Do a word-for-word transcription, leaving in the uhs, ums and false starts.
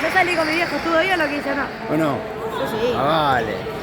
No salí con mi viejo, ¿estuvo bien lo que hice o no? ¿O no? Yo sí. Ah, vale.